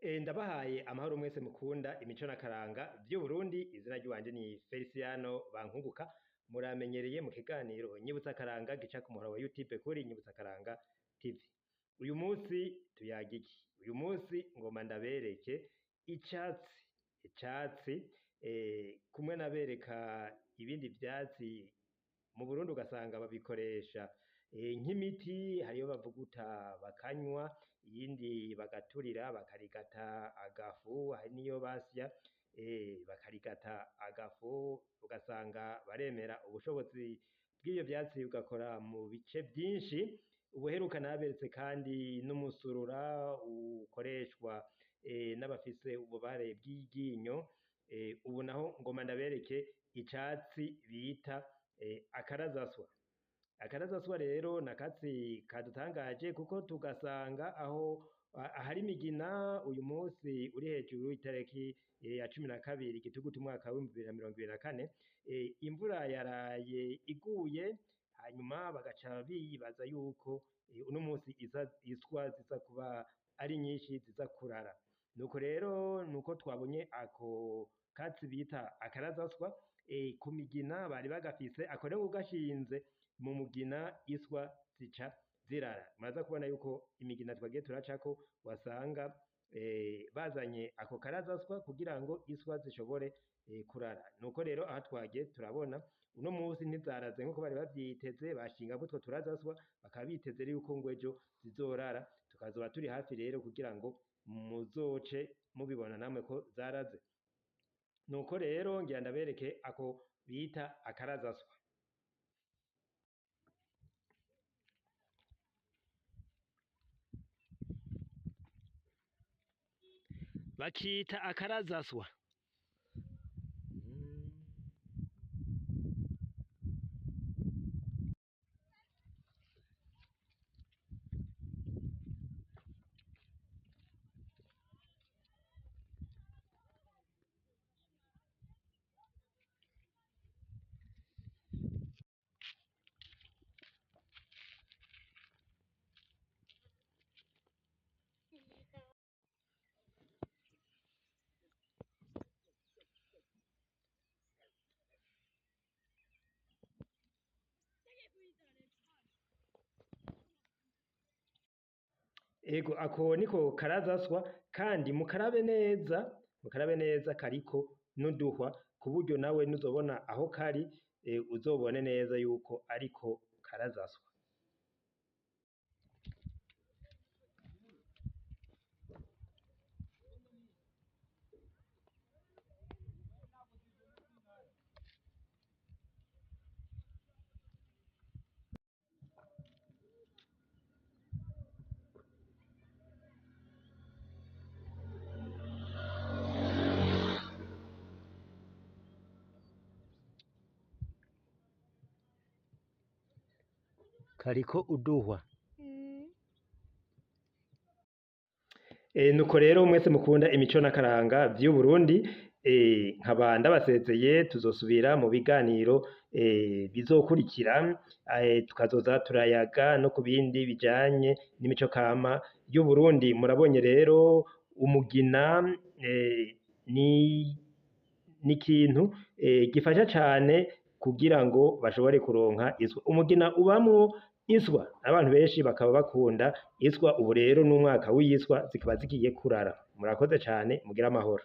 Ndabahaye amahoro mwese mukunda imico n'akaranga vy'Uburundi. Izina ry'iwanje ni Feliciano Bankunguka, muramenyereye mu kiganiro Nyibutsa Akaranga gica ku muhora wa YouTube kuri Nyibutsa Akaranga TV. Uyu munsi tuyaga iki? Uyu munsi ngoma ndabereke icatsi, kumwe nabereka ibindi vyatsi mu Burundi ugasanga babikoresha nk'imiti. Hariyo bavuguta bakanywa, iyindi bagaturira bakarigata agafu, hari niyo basya bakarigata agafu, ugasanga baremera ubushobozi bw'ivyo vyatsi bugakora mu bice vyinshi. Ubuheruka naberetse kandi n'umusurura ukoreshwa n'abafise ububabare bw'iryinyo. Ubu naho ngoma ndabereke icatsi bita akarazaswa. Akarazaswa rero nakatsi kadutangaje kuko tugasanga aho ahari imigina. Uyu munsi uri hejuru itariki ya 12 Gitugutu umwaka w'2024, imvura yaraye iguye, hanyuma bagaca bibaza yuko uno munsi iswa ziza kuba ari nyinshi, ziza kurara. Nuko rero nuko twabonye ako katsi bita akarazaswa ku migina bari bagafise, ako rero ugashinze mu mugina iswa zica zirara. Muraza kubona yuko imigina twagiye turacako wasanga bazanye ako karazaswa kugira ngo iswa zishobore kurara. Nuko rero aha twagiye turabona uno munsi ntizaraze nkuko bari bavyiteze, bashingamwo utwo turazaswa, bakaba biteze yuko ngo ejo zizorara. Tukazoba turi hafi rero kugira ngo muzoce mubibona namwe ko zaraze. Nuko rero ngira ndabereke ako bita akarazaswa. Bakita akarazaswa. Ego, ako niko karazaswa, kandi mukarabe neza, mukarabe neza, kariko n'uduhwa ku buryo nawe nuzobona aho kari uzobone neza yuko ariko karazaswa. Kariko uduhwa. Nuko rero mwese mukunda imico n'akaranga vy'Uburundi, nkaba ndabasezeye, tuzosubira mu biganiro bizokurikira, tukazoza turayaga no ku bindi bijanye n'imico kama y'Uburundi. Murabonye rero umugina ni ikintu gifasha cane kugira ngo bashobore kuronka iswa. Umugina ubamwo iswa, abantu benshi bakaba bakunda iswa. Ubu rero n'umwaka w'iswa, zikaba zigiye kurara. Murakoze cane, mugire amahoro.